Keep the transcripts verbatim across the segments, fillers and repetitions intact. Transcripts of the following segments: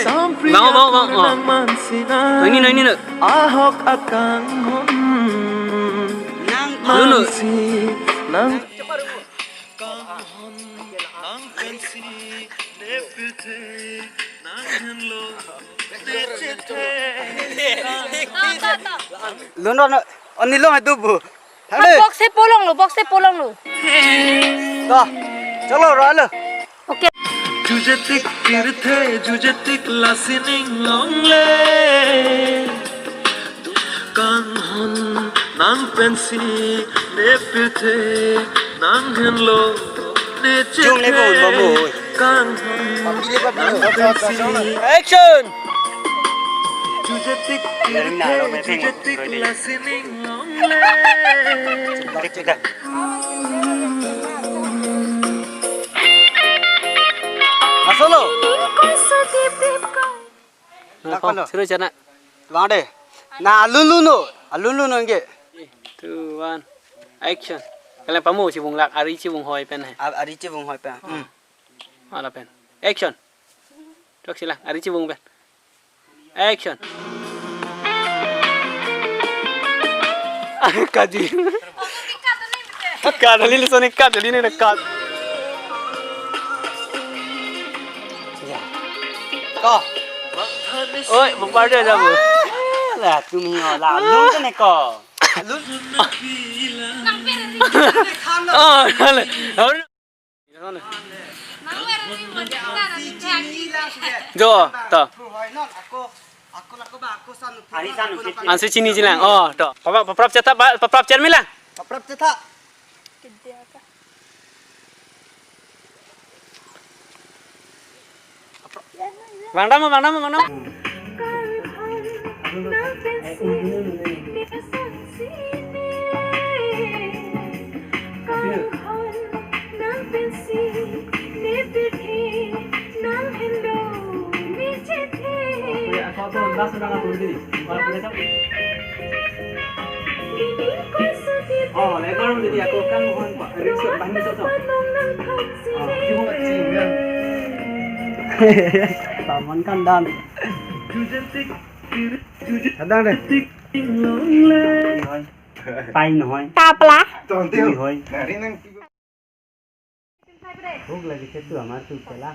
Bang, bang, bang, bang. Nang ini, nang ini, nang. Ahok akanghon. Nang. Lunu. Mansi, nang. Lun ron, oni long hai dubu. Thang de. Box se polonglo, box se polonglo. To, chalo, ro lo. Okay. Juje tik pirthe, juje tik la sining longle. Kanghon nang pensi ne pirthe nang henlo ne chethe. Jum le bon, mamu. Kanghon nang pensi. Action! Juje tik pirthe, juje tik la sining longle. Masolo. Nah, Lak pon, pano? Suruh cana. Bang de. Na, alun lun no. Alun lun no nge. Two, one. Action. Kalian pamu chibung lak, ari chibung hoi pen hai. A-, ari chibung hoi pen. Hmm. Ala pen. Action. Tok silang, ari chibung pen. Action. Kaji. Cut, kali, lason cut, kali ni cut. Ya. Ko. Oi, bupar dia jago. Lah, tumi ho, lah, lu tu neko. Lu. Oh, lah. Jo, to. Ansi chini jilang. Oh, to. Papa, paprap chetha, pa-, paprap chermi lang. Paprap chetha. Bang dam, bang dam, bang dam. Oh, lebar jadi aku kan mohon Pak. Ring suat bahan besok tu. Oh, di rumah cing kan. Taman kan dan. Kadang deh. Pai noi. Kapla. Tontil. Pai noi. Nari nang. Bhok lagi se tu amar tu chela.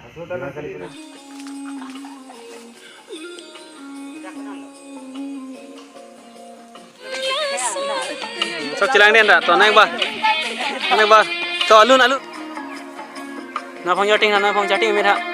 Sok chilang den da, to nang ba. Nang ba. To alun alun. Na phong joting, na phong joting, mira.